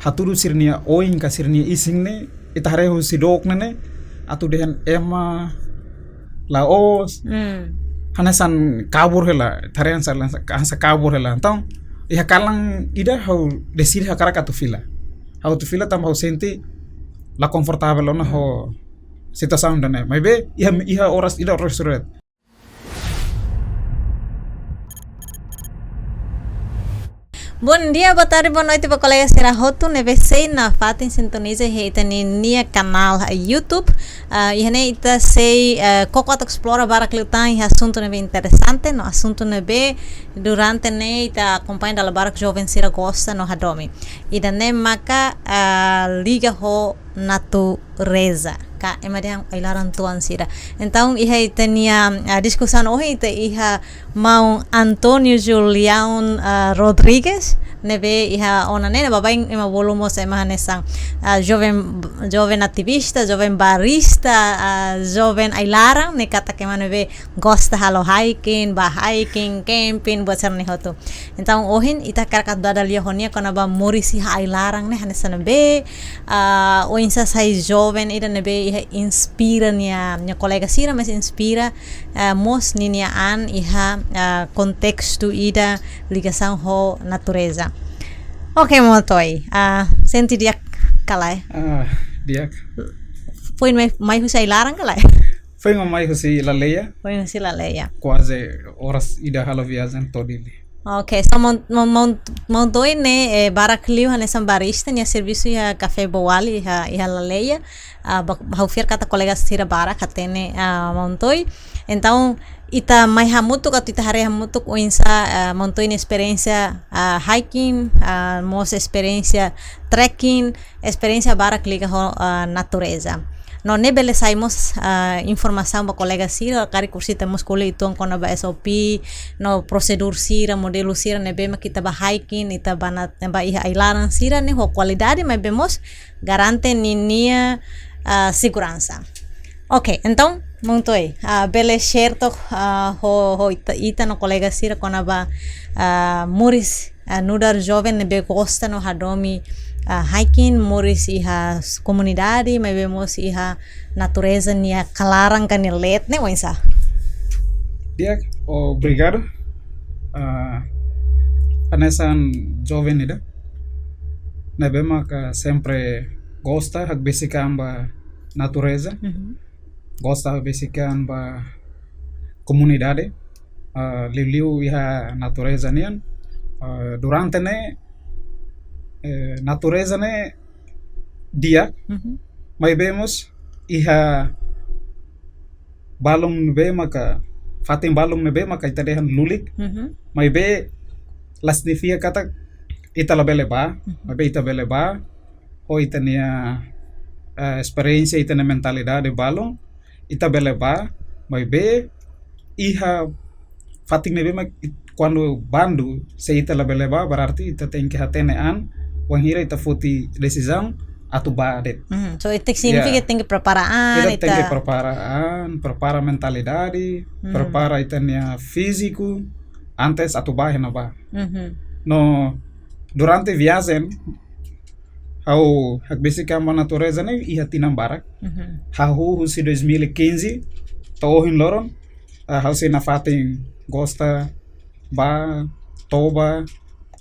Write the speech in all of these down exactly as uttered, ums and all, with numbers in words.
hatudu sira-nia oin ka sira-nia isin ne'e, ita haree husi dook ne'e ne'e, atu dehan ema la'ós. Hmm. Hanesan kabur hela, ita haree hanesan, hanesan kabur hela. Entaun, iha kalan ida ha'u deside hakarak atu fila. Ha'u atu fila tanba ha'u sente la konfortavel ona ho situasaun ida-ne'e. Maibé, iha, iha oras, ida oras surat. Bom dia, boa tarde, boa noite ba kolega sira hotu ne'ebé sei nafatin sintoniza iha ita-nia kanál YouTube. Ah, iha ne'e ita sei, eh, koko atu esplora barak liután iha asuntu ne'ebé interesante, no asuntu ne'ebé durante ne'e ita akompaña dala barak joven sira gosta no hadomi. Ida-ne'e maka, ah, liga ho natureza. Ka ema dehan ai-laran tuan sira. Entaun, iha ita-nia, ah, diskusaun ohin ita iha maun António Julião, ah, Rodrigues, ne'ebé iha ona ne'e, ne'e baibain ema bolu mós ema hanesan, ah, joven, joven ativista, joven barista, ah, joven ai-laran, ne'e katak ema ne'ebé gosta halo hiking, bá hiking, camping, buat sira-ne'e hotu. Entaun, ohin ita hakarak atu dada lia ho nia kona-ba moris iha ai-laran ne'e hanesan ne'ebé, ah, oinsá sai joven ida ne'ebé iha inspira nia, nia kolega sira, mas inspira, ah, mós ninia an iha, ah, kontestu ida ligasaun ho natureza. Oke, Maun Toi, ah, sente di'ak ka lae? Ah, di'ak. Foin mai, mai husi ai-laran ka lae? Foin mai husi Laleia. Foin husi Laleia. Kuaze oras ida halo viajen to'o Dili. Oke, so maun, maun, maun, maun Toi ne'e, eh, barak liu hanesan barista, nia servisu iha Café Bowali, iha, iha Laleia. Ah, ba-, ha'u fiar katak kolega sira barak hatene, ah, maun Toi. Entaun, ita mai hamutuk atu ita haree hamutuk oinsá, ah, maun Toi nia esperiénsia, ah, hiking, ah, mós esperiénsia trekking, esperiénsia barak liga ho, ah, natureza. No ne'e bele sai mós, ah, informasaun ba kolega sira, karik orsida mós ko'alia uitoan kona-ba S O P, no prosedur sira, modelu sira ne'ebé mak ita bá hiking, ita bá nat-, bá iha ai-laran sira-ne'e ho kualidade, maibé mós garante ninia, ah, seguransa. Oke, entaun, maun Toi, ah, bele share took, ah, ho, ho ita, ita no kolega sira kona-ba, ah, moris, ah, nu'udar joven ne'ebé gosta no hadomi, ah, hiking, moris iha s-, komunidade, maibé mós iha natureza nia klaran ka nia leet ne'e oinsá? Di'ak, obrigadu. Ah, hanesan joven ida ne'ebé maka sempre gosta hakbesik an ba natureza. Mhm. Gosta hakbesik an ba komunidade, ah, liuliu iha natureza nian. Ah, durante ne'e, eh, natureza ne'e di'ak, mhm, maibé mós iha balun ne'ebé maka, fatin balun ne'ebé maka ita dehan lulik, mhm, maibé la signifika katak ita labele bá, mhm, maibé ita bele bá, ho ita-nia, eh, esperiénsia, ita-nia mentalidade balun, ita bele bá, maibé iha fatin ne'ebé mak it-, kuandu bandu, se ita labele bá, berarti ita tenke hatene an, wainhira ita foti desizaun atu bá de'it. Mhm. So, ita signifika, ya, tenke prepara an, ita ita tenke prepara an, prepara mentalidade, mhm, prepara ita-nia fíziku, antes atu bá iha ne'ebá. Mhm. No, durante viajen, ha'u hakbesik an ba natureza ne'e iha tinan barak. Mhm. Hahú husi dois mil e quinze, to'o ohin loron, ah, ha'u sei nafatin gosta bá toba,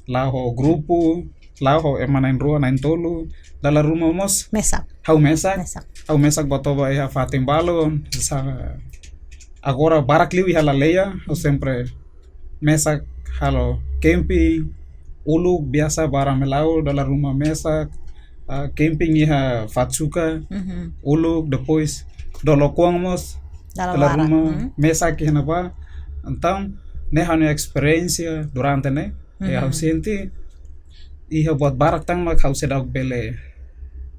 la'o ho grupu, la'o ho ema na'in-rua, na'in-tolu, dala ruma mós. Mesak. Ha'u mesak. Mesak. Ha'u mesak bá toba iha fatin balun, sa-, agora barak liu iha Laleia, ha'u sempre mesak halo camping, uluk biasa bá rame la'o, dala ruma mesak, ah, camping iha Fatsuka, mhm, uluk, depois Dolokuang mós, dala, dala barak, ruma, mhm, mesak iha ne'ebá. Entaun, ne'e ha'u-nia esperiénsia durante ne'e, mhm, ha'u sente iha buat barak tan mak ha'u seidauk bele,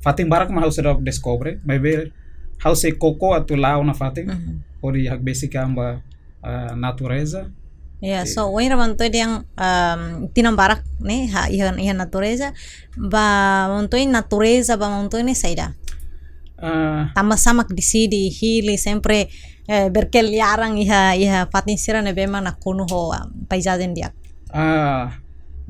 fatin barak mak ha'u seidauk deskobre, maibé ha'u sei koko atu la'o nafatin, mhm, hodi hakbesik an ba, ah, natureza. Ya, eh, so, wainhira maun Toi dehan, um, tinan barak ne'e, ha, iha, iha natureza, ba maun Toi natureza, ba maun Toi ne'e saida? Ah. Tanbasá mak deside hili sempre, eh, berkeliaran iha, iha fatin sira ne'ebé mak nakonu ho, ah, paizajen di'ak? Ah,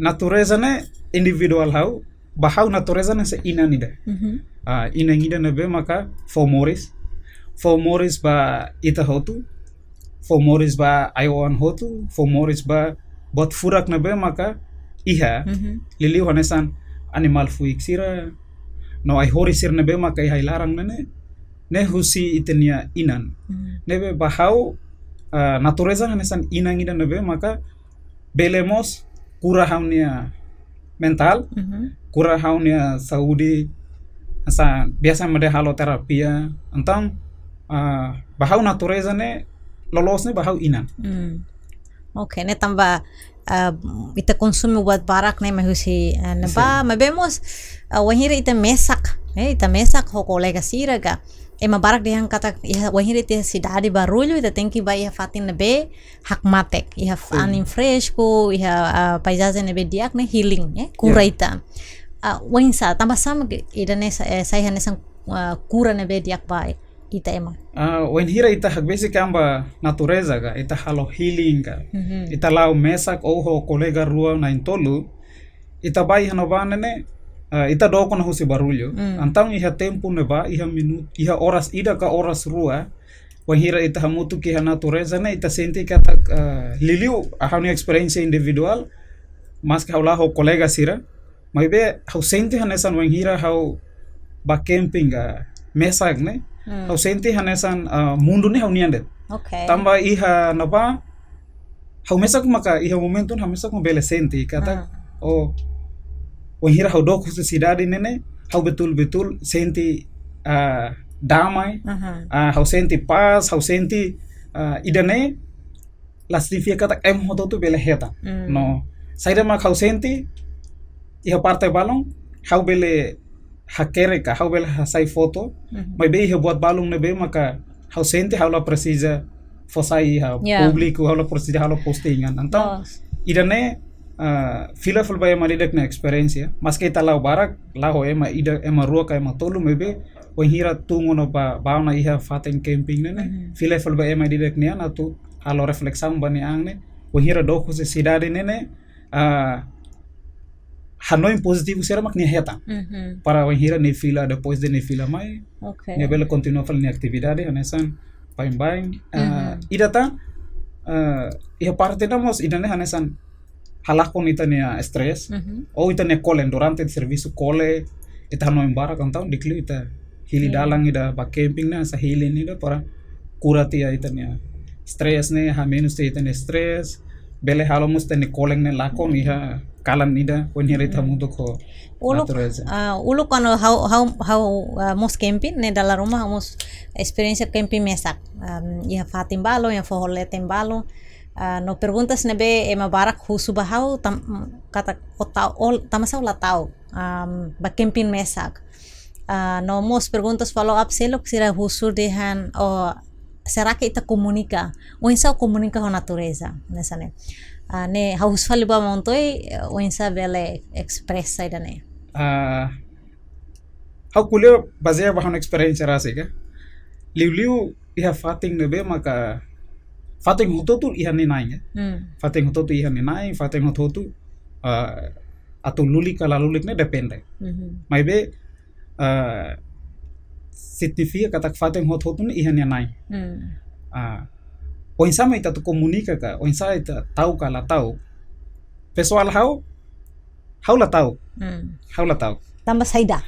natureza ne'e individuál ha'u, Ba ha'u natureza ne'e hanesan inan ida. Mhm. Ah, inan ida ne'ebé maka fó moris. Fó moris ba ita hotu. Fó moris ba ai-oan hotu. Fó moris ba buat furak ne'ebé maka iha. Mhm. Liuliu hanesan animál fuik sira. No ai-horis sira ne'ebé maka iha ai-laran ne'e ne'e. Ne'e husi ita-nia inan. Mhm. Ne'ebé ba ha'u, ah, natureza hanesan inan ida ne'ebé maka bele mós kura ha'u-nia mentál, Mhm. kura ha'u-nia saúde, hanesan biasa ema dehan halo terapia. Entaun, ah, ba ha'u natureza ne'e, loloos ne'e ba ha'u inan. Hmm. Oke, ne'e tanba, ah, ita konsume buat barak ne'e mai husi, ah, ne'ebá, Sin. maibé mós, ah, wainhira ita mesak, eh, ita mesak ho kolega sira ka. Ema barak dehan katak iha, wainhira ita iha sidade barullu, ita tenke bá iha fatin ne'ebé hakmatek, iha f-, Sin. anin fresku, iha, ah, paizajen ne'ebé di'ak ne'e healing, eh, kura Ya. ita. Ah, oinsá, tanbasá mak ida-ne'e sa-, eh, sai hanesan, ah, kura ne'ebé di'ak ba ita ema. Ah, wainhira ita hakbesik an ba natureza ka, ita halo healing ka. Mhm. Ita la'o mesak ou ho kolega rua na'in tolu, ita bá iha ne'ebá ne'e ne'e, ah, ita dook ona husi barullu. Mm. Entaun iha tempu ne'ebá, iha minut-, iha oras ida ka oras rua, wainhira ita hamutuk iha natureza ne'e, ita sente katak, ah, liuliu, ah, ha'u-nia esperiénsia individuál, maske ha'u la'o ho kolega sira, maibé ha'u sente hanesan wainhira ha'u bá camping ka mesak ne'e, Hmm. ha'u sente hanesan, ah, mundu ne'e ha'u-nian de'it. Oke. Tanba iha ne'ebá, ha'u mesak maka iha momentu ha'u mesak mak bele sente katak, Hmm. oh, wainhira ha'u dook husi sidade ne'e ne'e, ha'u betul-betul sente, ah, damai, Aha. ah, ha'u sente pás, ha'u sente, ah, ida-ne'e, la signifika katak ema hotu-hotu bele hetan. Mm. No, saida mak ha'u sente, iha parte balun, ha'u bele hakerek ka, ha'u bele hasai foto, Mhm. maibé iha buat balun ne'ebé maka ha'u sente ha'u la presiza fó sai iha Ya. públiku, ha'u la presiza halo postingan. Entaun, Loos. ida-ne'e, ah, fila fali ba ema ida-idak nia esperiénsia, maske ita la'o barak, la'o ema ida, ema rua ka ema tolu, maibé, wainhira tun ona ba, bá ona iha fatin camping ne'e ne'e, Mhm. fila fali ba ema ida-idak nian atu halo reflesaun ba nia an ne'e, wainhira dook husi sidade ne'e ne'e, ah, hanoin pozitivu sira mak nia hetan. Mhm. Para wainhira nia fila, depois de nia fila mai, Oke. nia bele kontinua fali nia atividade, hanesan baibain. Ah, Mhm. ida tan, ah, iha parte ida mós, ida-ne'e hanesan halakon ita-nia stress, Mhm. ou ita-nia kole, durante servisu kole, ita hanoin barak entaun, di'ak liu ita hili Iya. dalan ida bá camping ne'e, hanesan healing ida para kura tiha ita-nia stress ne'e, hamenus tiha ita-nia stress, bele halo mós ita-nia kole ne'e lakon iha kalan ida, wainhira ita Hmm. hamutuk ho Uluk, natureza. ah, uluk kuandu ha'u, ha'u, ha'u, ah, mós camping, ne'e dala ruma ha'u mós esperiénsia camping mesak. Am, iha fatin balu, iha foho leten balu. Ah, no perguntas ne'ebé ema barak husu ba ha'u, tam-, katak, "O ta'uk, o, tanbasá o la ta'uk, am, bá camping mesak?" Ah, no mós perguntas follow up seluk sira husu dehan, "O, será que ita komunika? Oinsá komunika ho natureza?" Hanesan ne'e. Ah, ne'e ha'u husu fali ba maun Toi, oinsá bele espresa ida-ne'e. Ah, ha'u ko'alia bazeia ba ha'u-nia esperiénsia rasik ka. Liuliu iha fatin ne'ebé maka fatin hotu-hotu iha nia na'in, ya. Hmm. Fatin hotu-hotu iha nia na'in, fatin hotu-hotu, ah, atu lulik ka la lulik ne'e depende. Mhm. Maibé, ah, signifika katak fatin hotu-hotu ne'e iha nia na'in. Hmm. Ah, oinsá mak ita atu komunika ka, oinsá ita ta'uk ka la ta'uk. Pesoál ha'u, ha'u la ta'uk. Hmm. Ha'u la ta'uk. Tanba saida?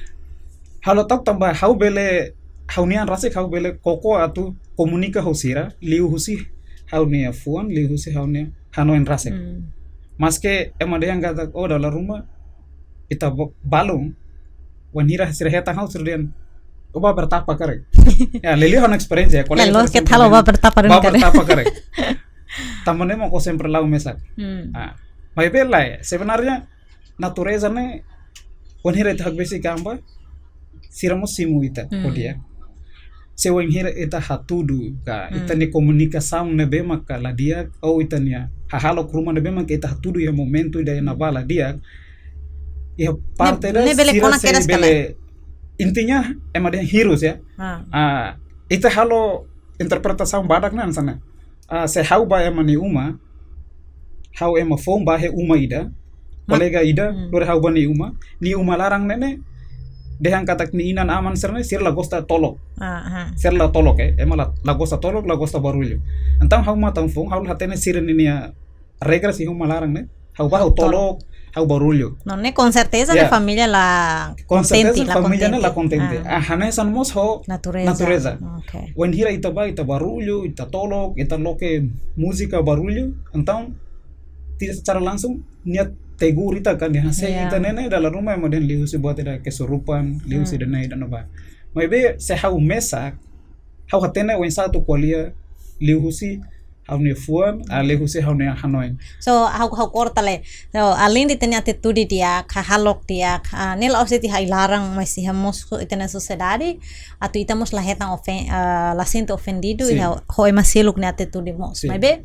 Ha'u la ta'uk tanba ha'u bele, ha'u-nia an rasik ha'u bele koko atu komunika ho sira, liuhusi ha'u-nia fuan, liuhusi ha'u-nia hanoin rasik. Hmm. Maske ema dehan katak, "O, dala ruma, ita bo-, balun, wainhira sira hetan ha'u sira dehan, o bá bertapa karik." Ya, liuliu ha'u-nia esperiénsia, kolega Lalu sira ke sempre talo dehan, bá bertapa rin "Bá karik." bertapa karik. Tanba ne'e mak o sempre la'o mesak. Hmm. Ah, maibé lae, sebenarnya natureza ne'e, wainhira ita hakbesik an ba, sira mós simu ita, Hmm. ho di'ak. Se wainhira ita hatudu ka, Hmm. ita-nia komunikasaun ne'ebé maka la di'ak, ou ita-nia hahalok ruma ne'ebé maka ita hatudu iha momentu ida ne'ebá la di'ak. Iha parte Ne-, ida ne'e bele sira kona sei kedas ka bele, lae? Intinya, ema dehan hirus, ya. Ah. Ah, ita halo interpretasaun badak ne'e hanesan ne'e. Ah, se ha'u bá ema nia uma, ha'u ema foun bá iha uma ida, kolega ida, hmm, lori ha'u ba nia uma, nia uma laran ne'e ne'e, dehan katak nia inan-aman sira ne'e, sira la gosta tolok. Ah, ah. Sira la tolok, eh, ema la, la gosta tolok, la gosta barullu. Entaun ha'u matan foun, ha'u la hatene sira-nia regras iha uma laran ne'e, ha'u ba ha'u tolok, ha'u barullu. No, ne'e com certeza, yeah, ne'e família la kontente, família ne'e la kontente. Ah, hanesan mós ho natureza. Natureza. Ok. Wainhira ita ba, ita barullu, ita tolok, ita loke múzika barullu, entaun, tidak secara langsung, nia tegur ita kan, nia hase'e ita ne'e ne'e, dala ruma ema dehan liuhusi buat ida kesurupan, liuhusi ida-ne'e ida-ne'ebá. Maibé, se ha'u mesak, ha'u hatene oinsá atu ko'alia liuhusi ha'u-nia fuan, ah, liuhusi ha'u-nia hanoin. So, ha'u, ha'u korta lai. So, além de ita-nia atitude di'ak, hahalok di'ak, ah, ne'e la'ós de'it iha ai-laran, mas iha mós ita-nia sosiedade, atu ita mós la hetan ofen-, ah, la sente ofendidu, sin, iha ho ema seluk nia atitude mós. Sin. Maibé,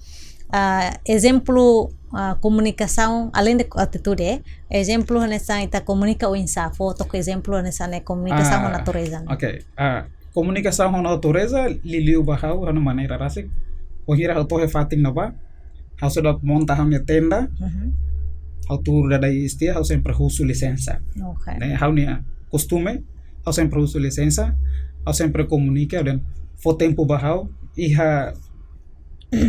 ah, ezemplu, ah, komunikasaun, além de atitude, ezemplu hanesan ita komunika oinsá, fó took ezemplu hanesan ne'e komunikasaun ho natureza. Ah, ok. Ah, komunikasaun ho natureza, liuliu ba ha'u, ha'u-nia maneira rasik. Wainhira ha'u to'o iha fatin ne'ebá, ha'u seidauk monta ha'u-nia tenda, mhm, ha'u tuur dada iis tiha, ha'u sempre husu lisensa. Ok. Ne'e, ha'u-nia kostume, ha'u sempre husu lisensa, ha'u sempre komunika, dehan fó tempu ba ha'u, iha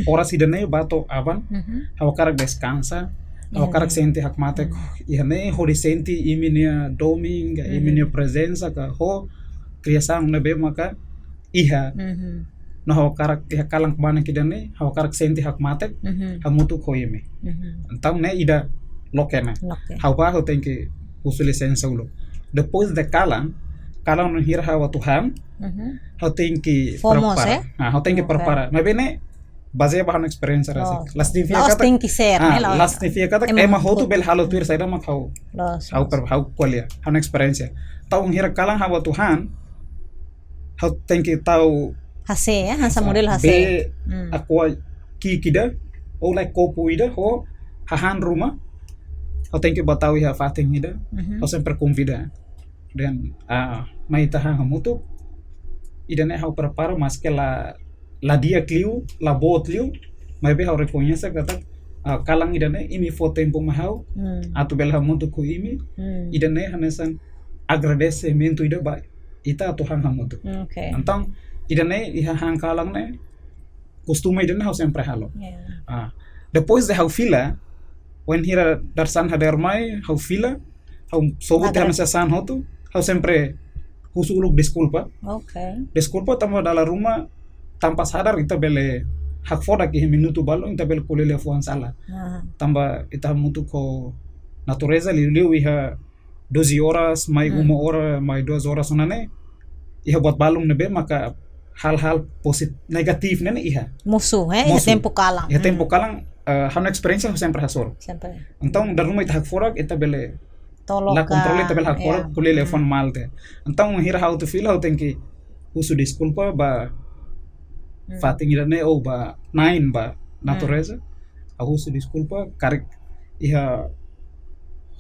oras ida-ne'e ba to'o aban, mhm, ha'u hakarak deskansa, ha'u hakarak sente hakmatek, mhm, iha ne'e hodi sente imi-nia domin, ka imi-nia, mhm, prezensa, ka ho kriasaun ne'ebé maka iha. Mhm. No ha'u hakarak iha kalan kmanek ida-ne'e, ha'u hakarak sente hakmatek, mhm, hamutuk ho imi. Mhm. Entaun ne'e ida loke ne'e. Loke. Ha'u ba ha'u tenke husu lisensa uluk. Depois de kalan, kalan wainhira ha'u atu han, mhm, ha'u tenke prepara. Fó mós, eh? Ah, ha'u tenke, ok, prepara. Maibé ne'e, bazeia ba ha'u-nia esperiénsia rasik. Oh. La signifika katak, la'ós tenke ser, ah, ne'e, la'ós, la signifika katak ema hotu bele halo tuir saida mak ha'u, la'ós, ha'u, la'ós, per-, ha'u ko'alia, ha'u-nia esperiénsia. Entaun wainhira kalan ha'u atu han, ha'u tenke tau hase'e, ya, hanesan modelu hase'e. Bee, hmm, aqua ki'ik ida, ou lae kopu ida, ho hahán ruma, ha'u tenke ba tau iha fatin ida, mhm, ha'u sempre konvida. Dehan, ah, mai ita han hamutuk, ida-ne'e ha'u prepara, maske la, la di'ak liu, la boot liu, maibé ha'u rekoñese katak, ah, kalan ida-ne'e, imi fó tempu mai ha'u, hmm, atu bele hamutuk ho imi, hmm, ida-ne'e hanesan agradesimentu ida ba ita atu han hamutuk. Ok. Entaun, ida-ne'e iha han kalan ne'e, kostume ida-ne'e ha'u sempre halo. Ya. Ah, depois de ha'u fila, wainhira dadeer-saan hadeer mai, ha'u fila, ha'u sobu tiha, agradese, hanesan sasán hotu, ha'u sempre husu uluk deskulpa. Ok. Deskulpa tanba dala ruma, tanpa sadar ita bele hakfodak iha minutu balun, ita bele ko'alia liafuan sala. Ah. Tanba ita hamutuk ho natureza, liuliu iha doze horas, mai, hmm, uma hora, mai duas horas ona ne'e, iha buat balun ne'ebé maka hal-hal posit-, negativu ne'e ne'e iha. Mosu, eh? Iha, mosu, tempu kalan. Iha tempu, hmm, kalan, eh, ha'u-nia esperiénsia ha'u sempre hasoru. Sempre. Entaun, dala ruma ita hakfodak, ita bele, tolok, la kontrola, ita bele hakfodak, ya, ko'alia liafuan, hmm, malu tiha. Entaun, wainhira ha'u atu fila, ha'u tenke husu deskulpa ba, hmm, fatin ida-ne'e ou ba na'in ba, hmm, natureza. Ha'u husu deskulpa, karik iha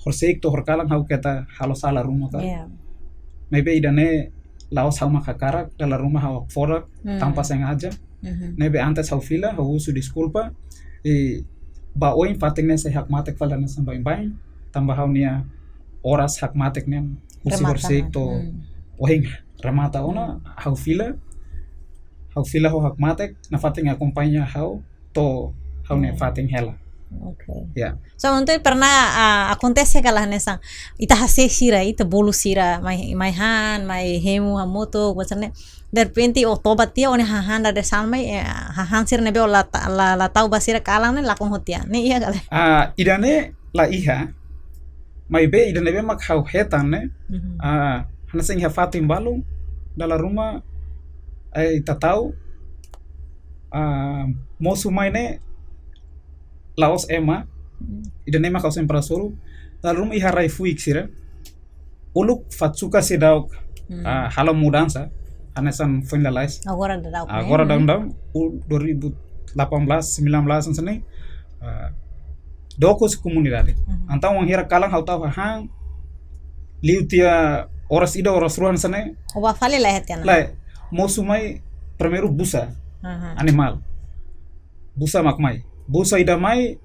horisehik to'o horikalan ha'u keta halo sala ruma ka. Ya. Maibé ida-ne'e la'ós ha'u mak hakarak, dala ruma ha'u hakfodak, hmm, tanpa sengaja. Mhm. Ne'ebé antes ha'u fila, ha'u husu deskulpa, i ba oin fatin ne'e sei hakmatek fali hanesan baibain, tanba ha'u-nia oras hakmatek ne'e husi, remata, horisehik, hmm, to'o ohin remata ona, hmm, ha'u fila, ha'u fila ho hakmatek, nafatin akompaña ha'u to'o ha'u-nia, hmm, fatin hela. Ok. Ya. So, entaun pernah, ah, akontese ka lae hanesan, ita hase'e sira, ita bolu sira, mai, mai han, mai hemu hamutuk, maksudnya, derrepente ó toba tiha, ó-nia hahán dadeer-saan mai, eh, hahán sira ne'ebé ó la ta-, la, la tau ba sira kalan ne'e lakon hotu tiha. Ne'e iha ka lae? Ah, ida-ne'e la iha, maibé ida ne'ebé mak ha'u hetan ne'e, mhm, ah, hanesan iha fatin balun, dala ruma, eh, ita tau, ah, mosu mai ne'e, la'ós ema, hmm, ida-ne'e mak ha'u sempre hasoru, dala ruma iha rai-fuik sira, uluk Fatsuka seidauk, hmm, ah, halo mudansa, hanesan foin lalais. Agora daudaun, agora, eh, daudaun, u-, dua ribu delapan belas, sembilan belas, hanesan ne'e, ah, dook husi komunidade. Mhm. Entaun, wainhira kalan ha'u tau hahán, liu tiha oras ida, oras rua, hanesan ne'e. Ó bá fali lae tiha ona? Lae, mosu mai primeiru busa, aha, animál. Busa mak mai. Busa ida mai,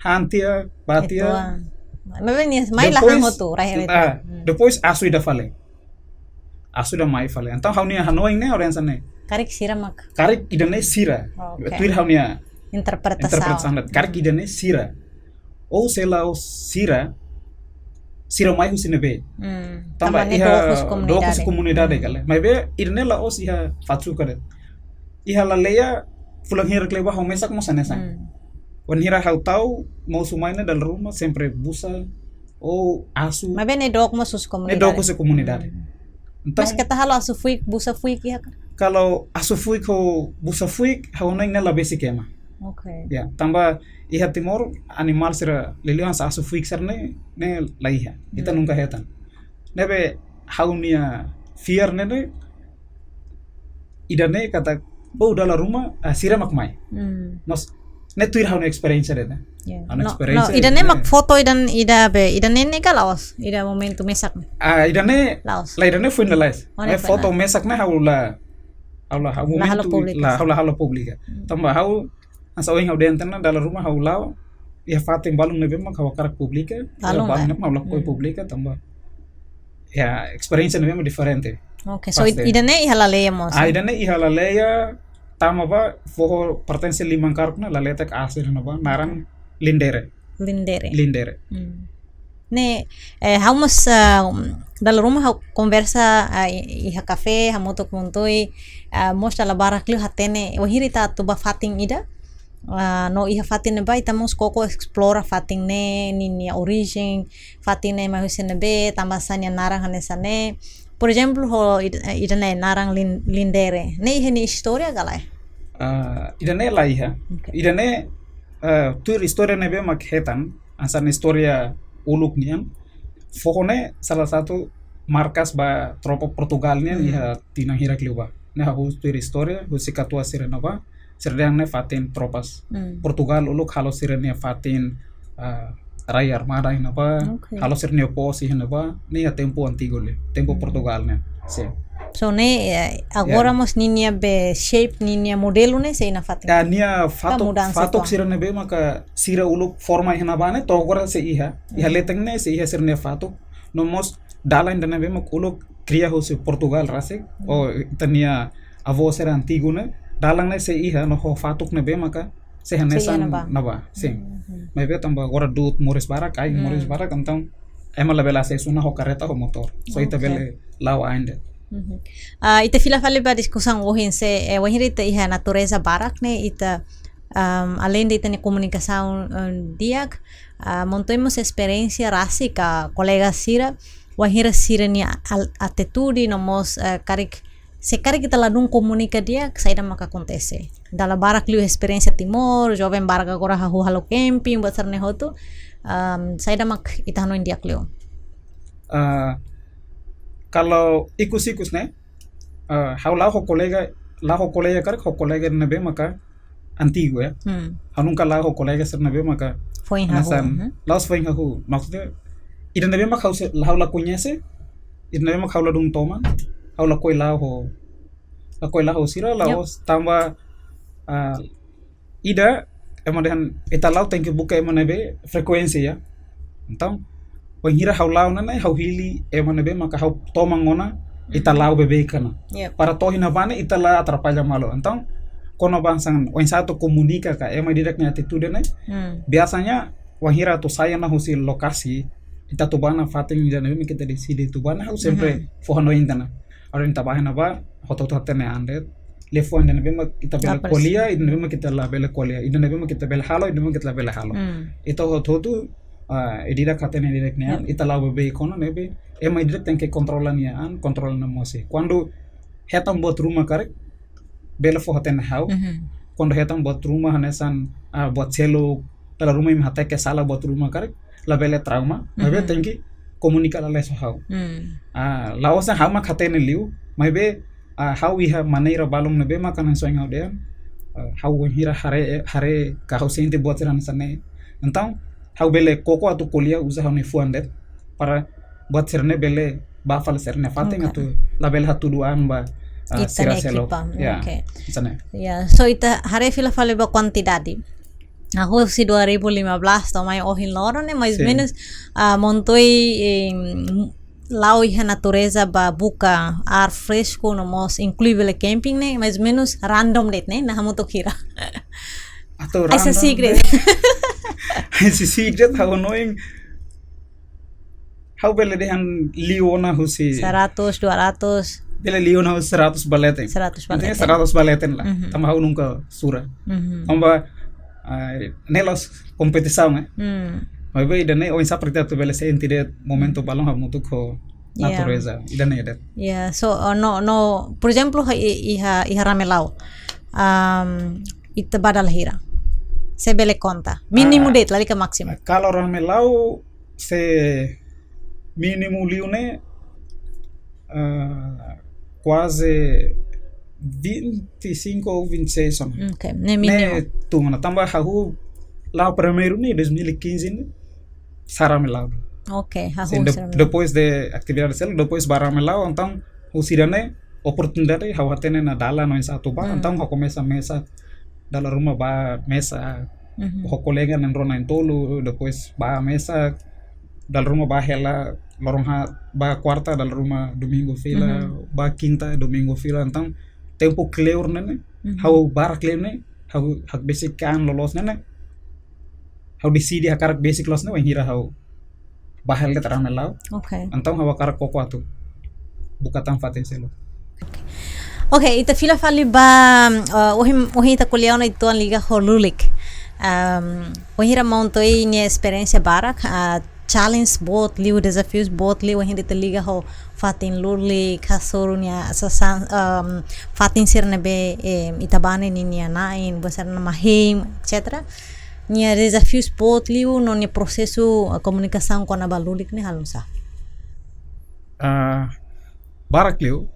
han tiha, bá tiha. Rituál. Maibé nia mai la han hotu, rahi-rahi. Ah, depois asu ida fali. Asu ida mai fali. Entaun ha'u-nia hanoin ne'e, oren sane. Karik sira mak. Karik ida-ne'e sira. Oke. Tuir ha'u-nia interpretasaun. Interpretasaun de'it. Karik ida-ne'e sira. Ou se la'ós sira, sira mai husi ne'ebé. Tanba ne'e iha dook husi komunidade. Dook husi komunidade kale. Maibé ida-ne'e la'ós iha Fatuka de'it. Iha Laleia, fulan hirak liubá ha'u mesak mós hanesan. Wainhira ha'u tau mosu mai ne'e dala ruma sempre busa ou asu. Maibé ne'e dook mós husi komunidade. Ne'e dook husi komunidade. Entaun, maibé keta halo asu fuik, busa fuik iha ka? Kalau asu fuik ho busa fuik, ha'u hanoin ne'e la besik ema. Oke. Ya, tanba iha Timor animál sira liuliu hanesan asu fuik sira-ne'e, ne'e la iha. Ita nunka hetan. Ne'ebé ha'u-nia fiar ne'e, ne'e ida-ne'e katak, oh, dala ruma, ah, sira mak mai. Mas ne'e tuir ha'u-nia esperiénsia de'it, ne'e. Ya. Ha'u-nia esperiénsia ida-ne'e mak foto ida, ida be, ida-ne'e ne'e ka la'ós, ida momentu mesak ne'e? Ah, ida-ne'e la'ós. La, ida-ne'e foin lalais. Oh, ne'e foin foto lalais. Mesak ne'e ha'u la, ha'u la, ha'u la halo momentu públiku. La, ha'u la halo públiku. Tanba ha'u, hanesan ohin ha'u dehan tiha ona, dala ruma ha'u la'o iha fatin balun ne'ebé mak ha'u hakarak públika, balun ne'ebé mak ha'u lakohi públika, tanba ya, esperiénsia ne'ebé mak diferente. Oke, so ida-ne'e iha Laleia mós? Ah, ida-ne'e iha Laleia, tama ba foho pertense liman karuk ne'e, Laleia Tech Asia ne'ebá, naran Lindere. Lindere. Lindere. Ne'e, eh, ha'u mós, ah, dala ruma ha'u konversa, ah, i-, iha kafé, hamutuk ho Tui, ah, mós dala barak liu hatene, wainhira ita atu ba fatin ida, ah, no iha fatin ne'ebá ita mós koko esplora fatin ne'e, ninia orijen, fatin ne'e mai husi ne'ebé, tanba sá nia naran hanesan ne'e. Por ezemplu, ho id-, ida-ne'e naran Lin-, Lindere. Ne'e iha nia istória ka lae? Ah, ida-ne'e la iha. Oke. Ida-ne'e, ah, tuir istória ne'ebé mak hetan, hanesan istória uluk nian. Foho ne'e salah satu markas ba tropa Portugal nian iha tinan hirak liubá. Ne'e ha'u husu tuir istória, husi katuas sira ne'ebá, sira dehan ne'e fatin tropas. Portugal uluk halo sira-nia fatin, ah, rai armada iha ne'ebá, halo sira-nia pos iha ne'ebá, ne'e iha tempu antigu liu, tempu Portugal nian. Sin. So ne'e, eh, agora mós ninia be shape, ninia modelu ne'e sei iha fatin? Ya, nia fatuk, fatuk sira ne'ebé maka sira uluk forma iha ne'ebá ne'e, to'o agora sei iha. Iha leten ne'e sei iha sira-nia fatuk. No mós dalan ida ne'ebé mak uluk kria husi Portugal rasik, ou ita-nia avó sira antigu ne'e, dalan ne'e sei iha no ho fatuk ne'ebé maka sei hanesan ne'ebá. Sei iha ne'ebá. Sin. Maibé tanba agora du'ut moris barak, ai moris barak, entaun ema labele asesu ona ho kareta ho motór. So ita bele la'o ain de'it. Ah, ita fila fali ba diskusaun ohin se, eh, wainhira ita iha natureza barak ne'e, ita, um, aleinde ita-nia komunikasaun, um, di'ak, ah, Maun Tui mós esperiénsia rasik ka kolega sira, wainhira sira-nia al-, atitude no mós, eh, karik, se karik ita ladún komunika di'ak, saida maka akontese. Dala barak liu esperiénsia Timor, joven barak agora hahú halo camping, buat sira-ne'e hotu, um, saida mak ita hanoin di'ak liu? Ah, kalau ikus-ikus ne'e, ah, ha'u la'o ho kolega, la'o ho kolega karik, ho kolega ne'ebé maka antigu ya. Ha'u nunka la'o ho kolega sira ne'ebé maka foin hahú, hanesan, la'ós foin hahú. Maksudnya, ida ne'ebé mak ha'u se-, ha'u la koñese, ida ne'ebé mak ha'u ladún toman, ha'u lakohi la'o ho, lakohi la'o ho sira, la'ós tanba, ah, ida, ema dehan, ita la'o tenke buka ema ne'ebé frekuénsia ya. Entaun, wainhira ha'u la'o ne'e, ha'u hili ema ne'ebé maka ha'u toman ona, ita la'o beibeik ona. Para to'o iha ne'ebá ne'e, ita la atrapalla malu. Entaun, kona-ba hanesan, oinsá atu komunika ka ema ida-idak nia atitude ne'e. Biasanya, wainhira atu sai ona husi lokasi, ita atu bá ona fatin ida ne'ebé mak ita deside atu bá ona, ha'u sempre fó hanoin tiha ona. Agora ita bá iha ne'ebá, hotu-hotu hatene an de'it. Liafuan ida ne'ebé mak ita bele ko'alia, ida ne'ebé mak ita labele ko'alia, ida ne'ebé mak ita bele halo, ida ne'ebé mak ita labele halo. Ita hotu-hotu, ah, ida-idak hatene ida-idak nia an, ita la'o beibeik ona ne'ebé, ema ida-idak tenke kontrola nia an, kontrola nia emosi. Kuandu hetan buat ruma karik, bele fó hatene ha'u. Kuandu hetan buat ruma hanesan, ah, buat seluk, dala ruma imi hateke sala buat ruma karik, labele trauma, maibé tenke komunika lalais ho ha'u. Ah, la'ós ha'u mak hatene liu, maibé, ah, ha'u iha maneira balun ne'ebé mak hanesan ohin ha'u dehan, ah, ha'u wainhira haree, haree ka ha'u sente buat sira hanesan ne'e. Entaun, ha'u bele koko atu ko'alia uza ha'u-nia fuan de'it, para buat sira-ne'e bele bá fali sira-nia fatin atu labele hatudu an ba, ah, sira seluk. Ya, hanesan ne'e. Ya, so ita haree fila fali ba kuantidade. Ah, husi dua ribu lima belas to'o mai ohin loron ne'e, mais ou Sin. menus, ah, Montoya, eh, la'o iha natureza ba buka ar fresku no mós inklui bele camping ne'e, mais ou menus random de'it ne'e, ona hamutuk hira? Atu Ai, se random secret. de'it. Ai, se secret, ha'u hanoin. Ha'u bele dehan liu ona husi seratus, dua ratus. Bele liu ona husi seratus ba leten. Seratus ba Intinya leten. seratus ba leten lah. Mhm. Tanba ha'u nunka sura. Mhm. Tanba, ah, ne'e la'ós kompetisaun, eh. Hmm. Maibé ida-ne'e oinsá para ita atu bele sente de'it momentu balun hamutuk ho Ya. natureza. Ida-ne'e de'it. Ya, so, uh, no, no, por ezemplu, ha-, i-, iha, iha Ramelau. Um, ita ba dala hira? Se bele konta. Mínimu Ah, de'it, lalika másimu. Kalau Ramelau, se mínimu liu ne'e, ah, kuaze vinte e cinco ou vinte e seis ona. Ok, ne'e mínimu. Ne'e tun ona, tanba ha'u la'o primeiru ne'e dois mil e quinze ne'e sá Ramelau. Ok, ha'u Sin, de-, sá Ramelau. depois de atividade seluk, depois ba Ramelau, entaun husi ida-ne'e oportunidade ha'u hatene ona dalan oinsá atu ba, Hmm. entaun ha'u komesa mesak, dala ruma ba mesak, Mhm. ho kolega na'in-rua na'in-tolu, depois ba mesak, dala ruma ba hela, loron haat ba kuarta, dala ruma domingu fila, Mhm. ba kinta, domingu fila, entaun tempu kleur ne'e ne'e, Mhm. ha'u barak liu ne'e, ha'u, ha'u besik an loloos ne'e ne'e, ha'u deside hakarak besik loos ne'e, wainhira ha'u ba hela de'it Ramelau. Ok. Entaun ha'u hakarak koko atu buka tan fatin seluk. Ok, ita fila fali ba, uh, ohin, ohin ita ko'alia ona uitoan liga ho lulik. Um, wainhira Montoya nia esperiénsia barak, uh, challenge boot liu, dezafiu boot liu, wainhira ita liga ho fatin lulik, hasoru nia sasán, um, fatin sira ne'ebé, em, ita bá ne'e ninia na'in, buat sira-ne'e mahim, et cetera. Nia dezafiu boot liu no nia prosesu, eh, komunikasaun kona-ba lulik ne'e halo nu'usá? Ah, barak liu,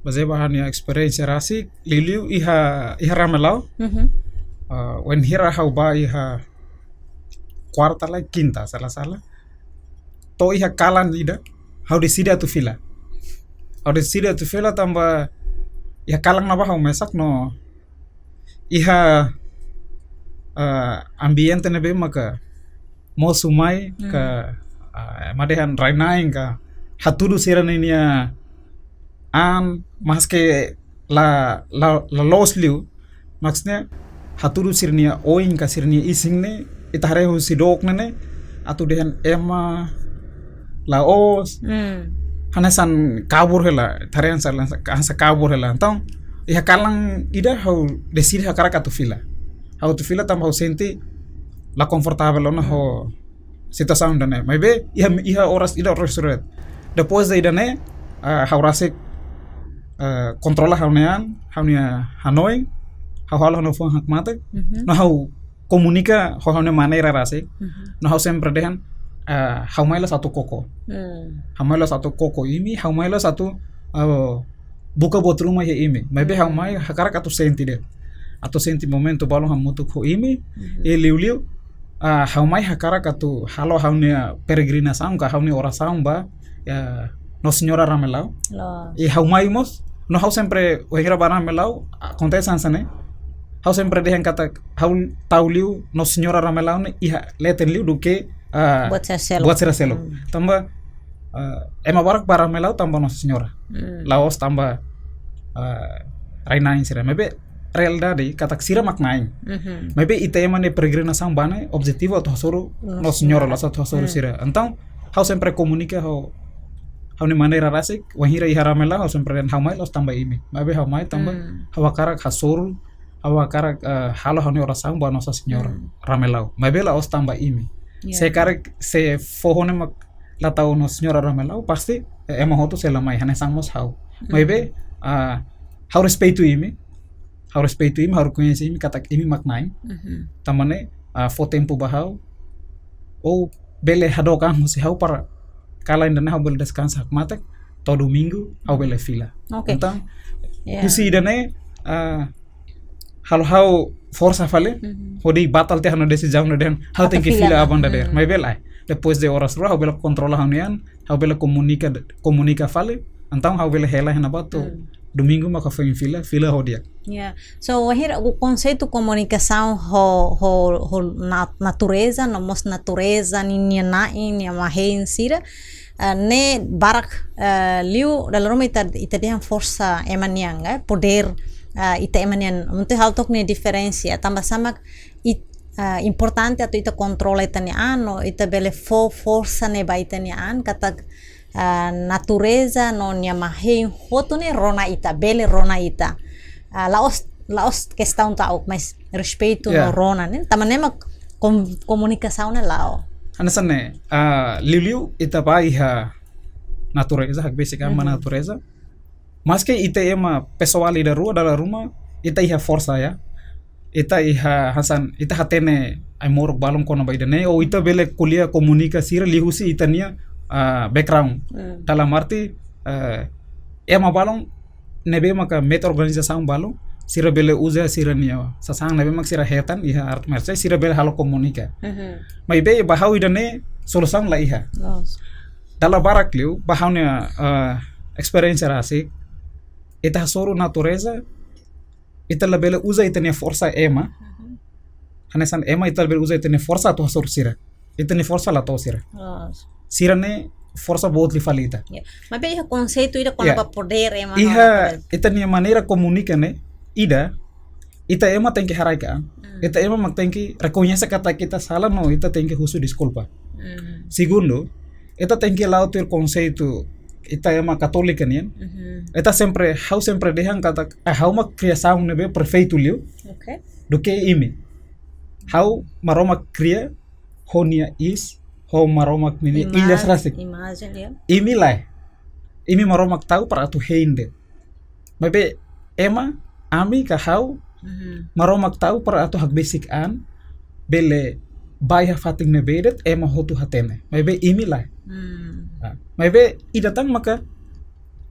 bazeia ba ha'u-nia esperiénsia rasik, liuliu iha, iha Ramelau. Mhm. Ah, wainhira ha'u ba iha kuarta lai kinta, sala-sala. To'o iha kalan ida, ha'u deside atu fila. Ha'u deside atu fila tanba iha kalan ne'ebá ha'u mesak no iha, eh, ambiente ne'ebé maka mosu mai Hmm. ka, eh, ema dehan rai-na'in ka hatudu sira ninia an, maske la, la, la loos liu, maksudnya hatudu sira-nia oin ka sira-nia isin ne'e, ita haree husi dook ne'e ne'e, atu dehan ema la'ós, Hmm. hanesan kabur hela, ita haree hanesan, hanesan kabur hela. Entaun, iha kalan ida ha'u deside hakarak atu fila. Ha'u atu fila tanba ha'u sente la konfortavel ona ho situasaun ida-ne'e. Maibé, iha, iha oras ida oras surat. Depois de ida-ne'e, ah, ha'u rasik, ah, kontrola ha'u-nia an, ha'u-nia hanoin, ha'u halo ha'u-nia fuan hakmatek, Mhm. no ha'u komunika ho ha'u-nia maneira rasik, Mhm. no ha'u sempre dehan, ah, ha'u mai la'ós atu koko. Hmm. Ha'u mai la'ós atu koko imi, ha'u mai la'ós atu, ah, buka buat ruma iha imi. Maibé ha'u Hmm. mai hakarak atu sente de'it. Atu sente momentu balun hamutuk ho imi, Mhm. i liuliu, ah, ha'u mai hakarak atu halo ha'u-nia peregrinasaun ka ha'u-nia orasaun ba, ya, Nossa Senhora Ramelau. Loos. I ha'u mai mós, no ha'u sempre, wainhira ba Ramelau, akontese hanesan ne'e. Ha'u sempre dehan katak, ha'u tau liu Nossa Senhora Ramelau ne'e iha leten liu duké, ah, Buat sira seluk. buat sira seluk. Hmm. Tanba, ah, ema barak ba Ramelau tanba Nossa Senhora. Hmm. La'ós tanba, ah, rai-na'in sira. Maibé realidade katak sira mak na'in. Mhm. Maibé ita ema nia peregrinasaun ba ne'e objetivu atu hasoru Nossa Nossa Senhora, Senhora. la'ós atu hasoru Hmm. sira. Entaun, ha'u sempre komunika ho ha'u-nia maneira rasik, wainhira iha Ramelau, ha'u sempre dehan ha'u mai la'ós tanba imi. Maibé ha'u mai tanba Hmm. ha'u hakarak hasoru, ha'u hakarak, eh, halo ha'u-nia orasaun ba Nossa Senhora Hmm. Ramelau. Maibé la'ós tanba imi. Ya. Se karik, se foho ne'e mak la tau Nossa Senhora Ramelau, pasti, eh, ema hotu sei la mai, hanesan mós ha'u. Hmm. Maibé, ah, ha'u respeitu imi, ha'u respeitu imi, ha'u rekoñese imi, katak imi mak na'in. Mhm. Tanba ne'e, ah, fó tempu ba ha'u, ou bele hadook an husi ha'u para kalan ida-ne'e ha'u bele deskansa hakmatek, to'o domingu ha'u bele fila. Oke. Entaun, Ya. husi ida-ne'e, ah, halo ha'u forsa fali, Mhm. hodi batal tiha ha'u-nia desizaun no dehan, ha'u Atu tenke fila fila lah. aban dadeer. Hmm. Maibé lae, depois de oras rua, ha'u bele kontrola ha'u-nia an, ha'u bele komunika, komunika fali, entaun ha'u bele hela iha ne'ebá atu Hmm. Domingu maka foin fila, fila ho di'ak. Ya. So, wainhira o konseitu komunikasaun ho, ho, ho nat-, natureza, no mós natureza ninia na'in, nia mahein sira, ah, ne'e barak, ah, liu dala ruma ita, ita dehan forsa ema nian, eh, podér, ah, ita ema nian. Entaun ha'u to'o nia diferensa, tanba sá mak it-, ah, importante atu ita kontrola ita-nia an, no ita bele fó forsa ne'e ba ita-nia an, katak, ah, natureza no nia mahein hotu ne'e rona ita, bele rona ita. Ah, la'ós, la'ós kestaun ta'uk, mas respeitu no, ya, rona, ne'e? Tanba ne'e mak kom-, komunikasaun ne'e la'o. Hanesan ne'e, ah, liuliu ita bá iha natureza, hakbesik an ba, mhm, natureza. Maske ita ema pesoál ida rua dala ruma, ita iha forsa ya. Ita iha hanesan, ita hatene ai-moruk balun kona-ba ida-ne'e, ou ita bele ko'alia komunika sira liuhusi ita-nia, ah, background. Hmm. Dalam arti, eh, ema balun ne'ebé maka metin organizasaun balun, sira bele uza sira-nia sasán ne'ebé mak sira hetan iha arte marsiál, sira bele halo komunika. Mhm. Maibé ba ha'u ida-ne'e solusaun la iha. Loos. Dala barak liu, ba ha'u-nia, eh, esperiénsia rasik, ita hasoru natureza, ita labele uza ita-nia forsa ema. Mhm. Hanesan ema ita labele uza ita-nia forsa atu hasoru sira. Ita-nia forsa la to'o sira. Loos. Sira ne'e forsa boot liu fali ita. Ya. Maibé iha konseitu ida kona, ya, ba podér ema, iha, ita-nia maneira komunika ne'e, ida, ita ema tenke haraik an. Hmm. Ita ema mak tenke rekoñese katak ita sala, no ita tenke husu deskulpa. Hmm. Segundu, ita tenke la'o tuir konseitu ita ema katólika nian. Mhm. Ita sempre, ha'u sempre dehan katak, ah, ha'u mak kriasaun ne'ebé perfeitu liu. Oke. Duké imi. Ha'u Maromak kria ho nia iis, ho Maromak ninia, imajen, ilhas rasik. Imajen, ya. Imi lae. Imi Maromak tau para atu hein de'it. Maibé ema, ami ka ha'u, mhm, Maromak tau para atu hakbesik an, bele bá iha fatin ne'ebé de'it, ema hotu hatene. Maibé imi lae. Hmm. Ah, maibé ida tan maka,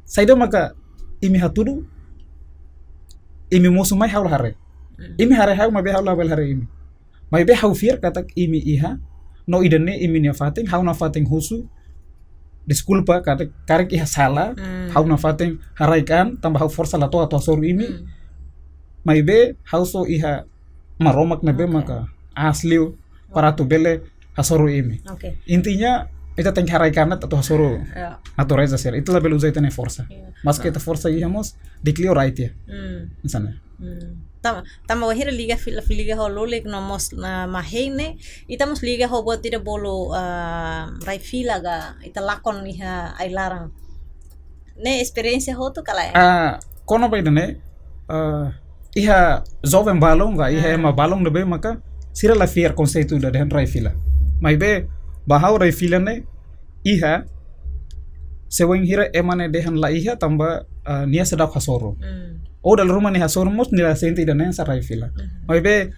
saida maka imi hatudu, imi mosu mai ha'u la haree. Hmm. Imi haree ha'u, maibé ha'u labele haree imi. Maibé ha'u fiar katak imi iha, no ida-ne'e imi-nia fatin, ha'u nafatin husu deskulpa katak karik iha sala, hmm, ha'u nafatin haraik an, tanba ha'u forsa la to'o atu hasoru imi. Hmm. Maibé ha'u só iha Maromak ne'ebé, oke, maka aas liu para atu bele hasoru imi. Oke. Intinya, ita tenke haraik an atu hasoru, ya, natureza sira. Ita labele uza ita-nia forsa. Ya. Maske, ah, ita forsa iha mós, di'ak liu rai tiha. Hmm. Misalnya. Hmm. Tanba, tanba wainhira liga fila, liga ho lulik no mós, ah, mahein ne'e, ita mós liga ho buat ida bolu, ah, rai fila ka ita lakon iha ai-laran. Ne'e esperiénsia hotu ka lae? Ah, kona-ba ida-ne'e, ah, iha joven balun ka, iha, ah, ema balun ne'ebé maka sira la fiar konseitu ida dehan rai fila. Maibé ba ha'u rai fila ne'e iha, se wainhira ema ne'e dehan la iha tanba, ah, nia seidauk hasoru. Hmm. Ou dala ruma nia hasoru mós nia la sente ida-ne'e hanesan rai fila. Hmm. Maibé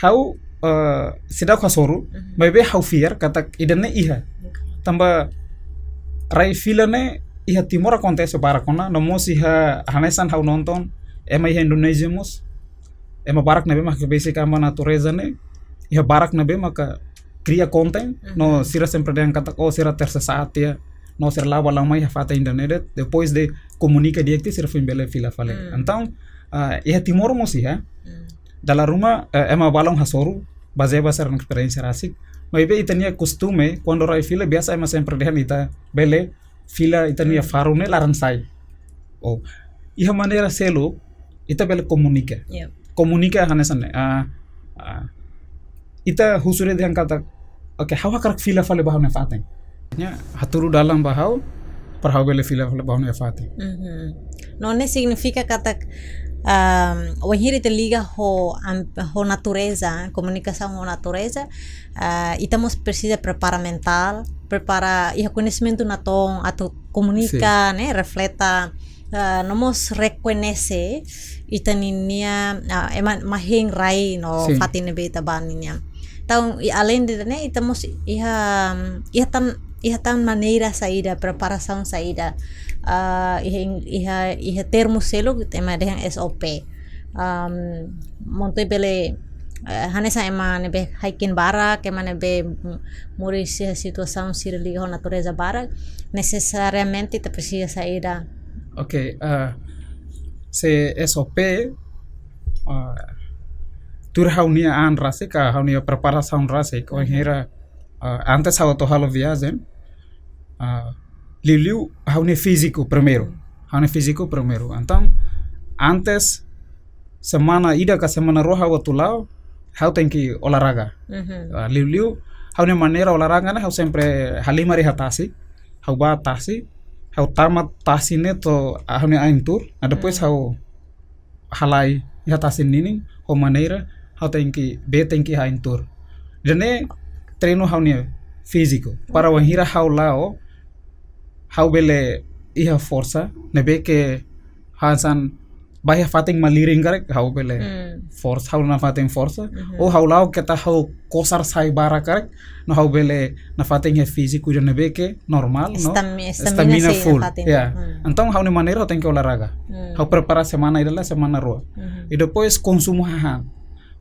ha'u, eh, seidauk hasoru, mhm, maibé ha'u fiar katak ida-ne'e iha. Oke. Tanba rai fila ne'e iha Timor akontese barak ona, no mós iha hanesan ha'u nonton, ema iha Indonézia mós, ema barak ne'ebé maka hakbesik an ba natureza ne'e, iha barak ne'ebé maka kria konten, no, mhm, sira sempre dehan katak, oh, sira tersesaat ya, no sira la'o ba la'o mai iha fatin ida-ne'e de'it, depois de komunika di'ak tiha sira foin bele fila fali. Hmm. Entaun, ah, iha Timor mós iha, hmm, dala ruma, eh, ema balun hasoru, bazeia ba sira-nia esperiénsia rasik. Maibé ita-nia kostume, kuandu rai fila biasa ema sempre dehan ita bele fila ita-nia, hmm, faru ne'e laran sai. Oh, iha maneira seluk, ita bele komunika. Ya. Komunika hanesan ne'e, ah, ah, ita husu de'it dehan katak, oke, ha'u hakarak fila fali ba ha'u-nia fatin. Ya, hatudu dalan ba ha'u, para ha'u bele fila fali ba ha'u-nia fatin. Mhm. No ne'e signifika katak, ehm, wainhira ita liga ho am-, ho natureza, komunikasaun ho natureza, ah, ita mós presiza prepara mentál, prepara iha koñesimentu natoon atu komunika, sin, ne'e, refleta, ah, no mós rekoñese ita ninia, ah, ema mahein rai no, sin, fatin ne'ebé ita bá ninia. Entaun, i aleinde ne'e, ita mós iha, iha tan, iha tan maneira saida, preparasaun saida, ah, iha, iha, iha termu seluk, ita ema dehan S O P. Am, Montoya bele, eh, hanesan ema ne'ebé hiking barak, ema ne'ebé m-, moris iha situasaun sira liga ho natureza barak, nesesariamente ita presiza saida? Oke, eh, se S O P, ah, tuir ha'u-nia an rasik, ka ha'u-nia preparasaun rasik, wainhira, ah, antes ha'u atu halo viajen, ah, liuliu ha'u-nia fíziku primeiru. Ha'u-nia fíziku primeiru. Entaun, antes semana ida ka semana rua ha'u atu la'o, ha'u tenke olahraga. Mhm. Ah, liuliu, ha'u-nia maneira olahraga ne'e, ha'u sempre halimar iha tasi, ha'u bá tasi, ha'u tama tasi ne'e to'o ha'u-nia ain tuur, nah, depois ha'u halai iha tasi ninin, ho maneira, ha'u tenke, bee tenke iha ain tuur. Ida-ne'e treinu ha'u-nia fíziku. Para wainhira ha'u la'o, ha'u bele iha forsa, ne'ebé ke hanesan bá iha fatin malirin karik, ha'u bele Hmm. forsa, ha'u nafatin forsa. Mhm. Ou ha'u la'o keta ha'u kosar sai barak karik, no ha'u bele nafatin iha fíziku ida ne'ebé ke normál, no Estami-, estamina stamina sei full. Nafatin. Ya. Hmm. Entaun ha'u-nia maneira ha'u tenke olahraga. Hmm. Ha'u prepara semana ida la semana rua. Mhm. I depois konsumu hahán.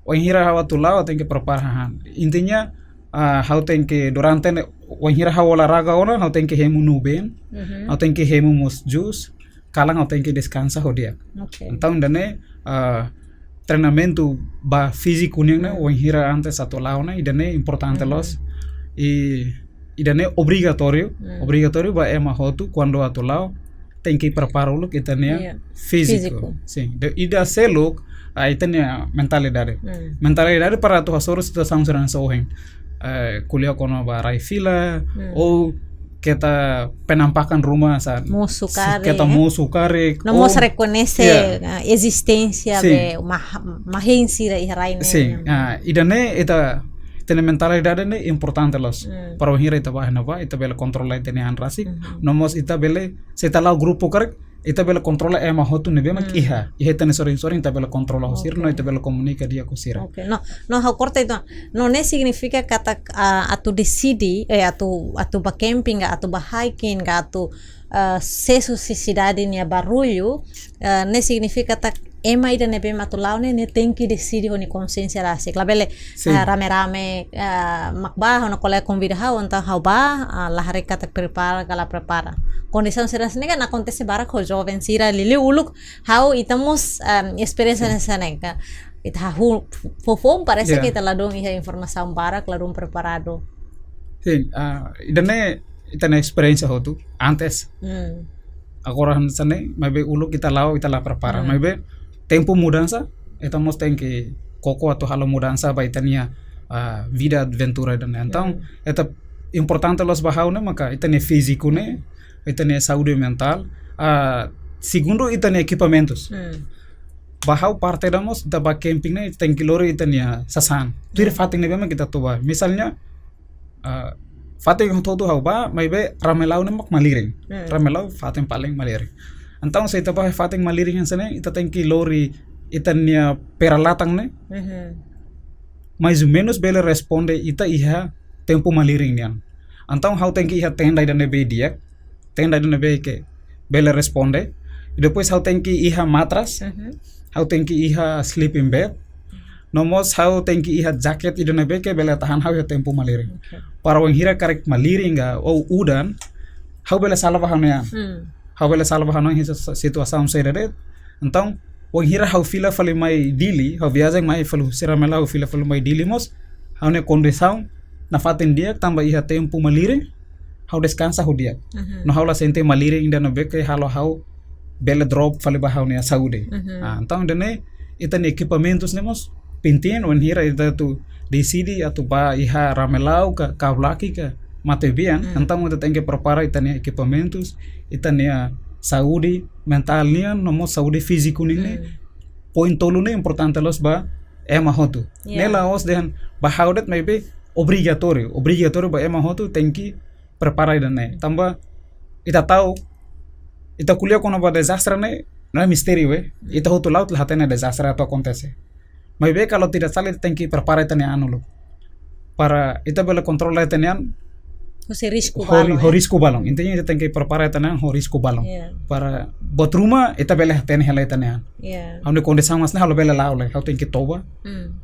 Wainhira ha'u atu la'o, ha'u tenke prepara hahán. Intinya, ah, ha'u tenke durante ne'e, wainhira ha'u olahraga ona, ha'u tenke hemu nubeen, Mhm. ha'u tenke hemu mós jus, kalan ha'u tenke deskansa ho di'ak. Oke. Entaun, ida-ne'e, ah, treinamentu ba fíziku nian ne'e, Hmm. wainhira antes atu la'o ne'e, ida-ne'e importante Mhm. loos. I ida-ne'e obrigatóriu, Hmm. obrigatóriu ba ema hotu, kuandu atu la'o, tenke prepara uluk ita-nia Iya. fíziku. Fíziku. Sin. De, ida seluk, ah, ita-nia mentalidade. Hmm. Mentalidade para atu hasoru situasaun sira hanesan ohin. Eh, ko'alia kona-ba rai fila, Hmm. ou keta penampakan ruma sa-, Mosu si-, karik, keta eh? Mosu karik, No mós ou rekoñese, Iya. ah, ezisténsia Sin. de mah-, mahin sira iha rai ne'e. Sin. Ah, ida-ne'e ita, ita-nia mentalidade ne'e importante loos. Hmm. Para wainhira ita bá iha ne'ebá, ita bele kontrola ita-nia an rasik. Mhm. No mós ita bele, se ita la'o grupu karik, ita bele kontrola ema hotu ne'ebé mak Hmm. iha. Iha ita-nia sorin-sorin, ita bele kontrola ho sira, Oke. no ita bele komunika di'ak ho sira. Oke. No, no, ha'u korta uitoan. No ne'e signifika katak, ah, atu deside, eh, atu, atu bá camping, atu bá hiking, atu, ah, sesu si sidade nia barullu, ah, ne'e signifika katak ema ida ne'ebé mak atu la'o ne'e, ne'e tenke deside ho nia konxiénsia rasik. Labele, Sin. ah, rame-rame, ah, mak bá, ha'u-nia kolega konvida ha'u, entaun ha'u bá, ah, la haree katak prepara ka la prepara. Kondisaun sira hanesan ne'e kan akontese barak ho joven sira, liuliu uluk ha'u, ita mós, ah, esperiénsia Sin. hanesan ne'e ka. Ita hahú, foufoun parese Iya. ke ita ladún iha informasaun barak, ladún preparadu. Sin, ah, ida-ne'e ita-nia esperiénsia hotu, antes. Hmm. Agora hanesan ne'e, maibé uluk ita la'o, ita la prepara. Hmm. Maibé tempu mudansa, ita mós tenke koko atu halo mudansa ba ita-nia, ah, vida aventura ida-ne'e. Entaun, Hmm. ita importante loos ba ha'u ne'e maka ita-nia fíziku ne'e, ita-nia saúde mentál. Ah, segundu ita-nia ekipamentus. Hmm. Ba ha'u parte ida mós, ita bá camping ne'e, tenke lori ita-nia sasán. Tuir Hmm. fatin ne'ebé mak ita atu bá. Misalnya, ah, fatin hotu-hotu ha'u bá, maibé Ramelau ne'e mak malirin. Hmm. Ramelau fatin paling malirin. Entaun, se ita bá fatin malirin hanesan ne'e, ita tenke lori ita-nia peralatan ne'e. Mhm. Mais ou menus bele responde ita iha tempu malirin nian. Entaun, ha'u tenke iha tenda ida ne'ebé di'ak, tenda ida ne'ebé ke bele responde. Depois ha'u tenke iha matras, Mhm. ha'u tenke iha sleeping bag. No mós ha'u tenke iha jaket ida ne'ebé ke bele tahan ha'u iha tempu malirin. Oke. Para wainhira karik malirin ka ou udan, ha'u bele salva ha'u-nia an. Hmm. Ha'u bele salva ha'u-nia an iha situasaun saida de'it. Entaun, wainhira ha'u fila fali mai Dili, ha'u viajen mai fali husi Ramelau, ha'u fila fali mai Dili mós, ha'u-nia kondisaun nafatin di'ak tanba iha tempu malirin, ha'u deskansa ho di'ak. Mhm. No ha'u la sente malirin ida ne'ebé ke halo ha'u bele drop fali ba ha'u-nia saúde. Mhm. Ah, entaun, ida-ne'e, ita-nia ekipamentus ne'e mós penting, wainhira ita atu deside atu bá iha Ramelau ka Kau Laki ka Matebian, Hmm. entaun ita tenke prepara ita-nia ekipamentus, ita-nia saúde mentál nian, no mós saúde fíziku nian ne'e. Hmm. Poin tolu ne'e importante loos ba ema hotu. Ya. Ne'e la'ós dehan ba ha'u de'it, maibé obrigatóriu. Obrigatóriu ba ema hotu tenke prepara ida-ne'e. Tanba ita ta'uk, ita ko'alia kona-ba dezastre ne'e, ne'e mistériu, eh. Hmm. Ita hotu la'o la hatene dezastre atu akontese. Maibé kalau tidak salah, ita tenke prepara ita-nia an uluk. Para ita bele kontrola ita-nia an Husi risku ho ri-, balun, ho eh. risku balun. Intinya ita tenke prepara ita-nia an ho risku balun. Iya. Para buat ruma ita bele hatene hela ita-nia an. Iya. Ha'u-nia kondisaun hanesan ne'e ha'u labele la'o lai, ha'u tenke toba. Hmm.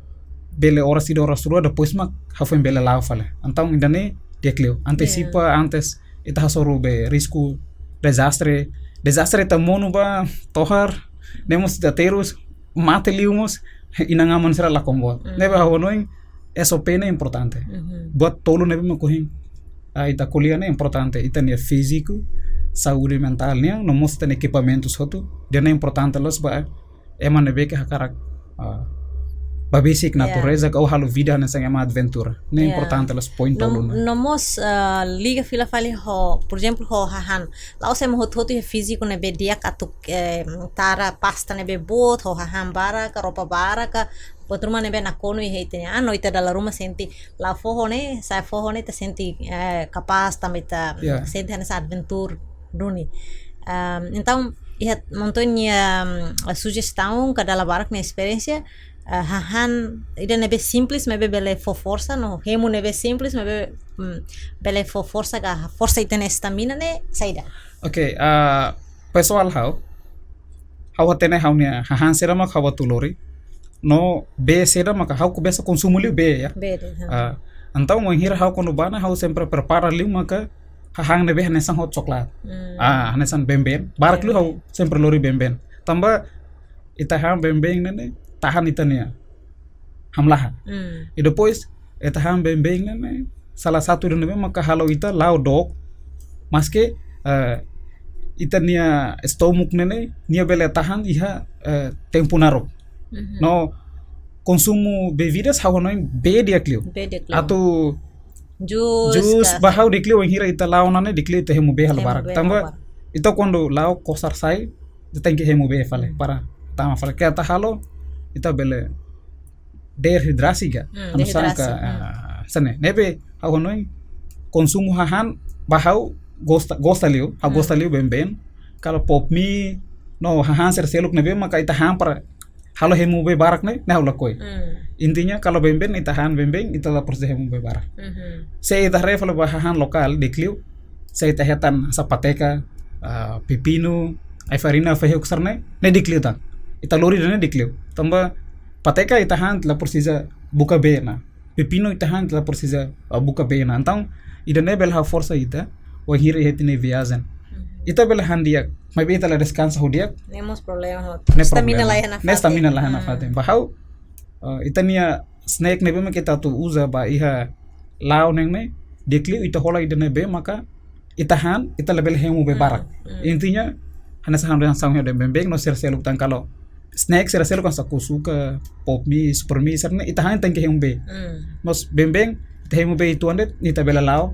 Bele oras ida oras rua depois mak ha'u foin bele la'o fali. Entaun ida-ne'e di'ak liu. Antesipa Iya. antes ita hasoru be risku dezastre. Dezastre ita monu ba tohar, Ne'e mós ita terus mate liu mós inan-aman sira lakon boot. Mm. Ne'ebé ha'u hanoin S O P ne'e importante. Mhm. Buat tolu ne'ebé mak ohin, ah, ita ko'alia ne'e importante. Ita-nia fíziku, saúde mentál nian, no mós ita-nia ekipamentu hotu. Ida-ne'e importante loos ba ema ne'ebé ke hakarak, ah, ba besik, ya, natureza ka halo vida hanesan ema aventura. Ne'e, ya, importante loos, poin tolu ne'e. No mós, ah, liga fila fali ho, por ezemplu, ho hahán. La'ós ema hotu-hotu iha fíziku ne'ebé di'ak atu, eh, tara pasta ne'ebé boot, ho hahán barak ka, roupa barak ka, buat ruma ne'ebé nakonu iha ita-nia an, no ita dala ruma sente la'o foho ne'e, sa'e foho ne'e ita sente, eh, kapás tanba ita, ya, sente hanesan aventura duni. Ahm, entaun, iha Montoya nia, ahm, sujestaun ka dala barak nia esperiénsia, eh, hahán ida ne'ebé simples maibé bele fó forsa, no hemu ne'ebé simples maibé, mm, bele fó forsa ka, forsa ita-nia estamina ne'e saida? Oke, ah, pesoál ha'u, ha'u hatene ha'u-nia hahán saida mak ha'u atu lori, no bee saida maka ha'u komesa konsumu liu bee, ya. Bee de'it, ha. Ah, entaun wainhira ha'u kuandu bá ne'e ha'u sempre prepara liu maka hahán ne'ebé hanesan hot chocolate. Hmm. Ah, hanesan been-been. Barak liu, been-been, ha'u sempre lori been-been. Tanba ita han been-been ne'e ne'e tahan ita-nia hamlaha. Hmm. I depois, ita han been-been ne'e ne'e salah satu ida ne'ebé maka halo ita la'o dook, maske, eh, ita-nia estómagu ne'e ne'e, nia bele tahan iha, eh, tempu naruk. Mhm. No konsumu bebidas ha'u hanoin bee di'ak liu. Bee di'ak liu. Atu jus, jus ka, ba ha'u di'ak liu, wainhira ita la'o ona ne'e di'ak liu ita hemu bee halo barak. Hemu bee halo barak. Tanba ita kuandu la'o kosar sai, ita tenke hemu bee fali, hmm, para tama fali. Ke ita halo, ita bele deidrasi ka. Hmm, hanesan deidrasi, ka, hmm, ah, hanesan ne'e. Ne'ebé ha'u hanoin konsumu hahán ba ha'u gosta, gosta liu, ha'u, hmm, gosta liu been-been. Kalau pop mie, no hahán sira seluk ne'ebé maka ita han para halo hemu bee barak ne'e, ne'e ha'u lakohi. Hmm. Intinya, kalau been-been, ita han been-been, ita la presiza hemu bee barak. Mhm. Se ita haree fali ba hahán lokál, di'ak liu, se ita hetan hanesan pateka, ah, pepinu, ai-farina, fehuk sira-ne'e, ne'e di'ak liu tan. Ita lori ida-ne'e di'ak liu. Tanba pateka ita han, la presiza buka bee ona. Pepinu ita han, ita la presiza, ah, buka bee ona. Entaun, ida-ne'e bele halo forsa ita, wainhira iha ita-nia viajen. Mhm. Ita bele han di'ak, maibé ita la deskansa ho di'ak. Ne'e mós problema, ho. Ne'e estamina problema. La iha nafatin. Ne'e estamina la iha, hmm, nafatin. Ba ha'u, eh, ita-nia snack ne'ebé mak ita atu uza ba iha la'o ne'e ne'e, di'ak liu ita hola ida ne'ebé maka ita han, ita labele hemu bee, hmm, barak. Hmm. Intinya, hanesan ha'u dehan, hanesan ha'u dehan been-been no sira seluk tan, kalau snack sira seluk hanesan kusuka, pop mie, super mie, sira-ne'e ita han tenke hemu bee. Hmm. Mas been-been, ita hemu bee uitoan de'it, ita bele la'o,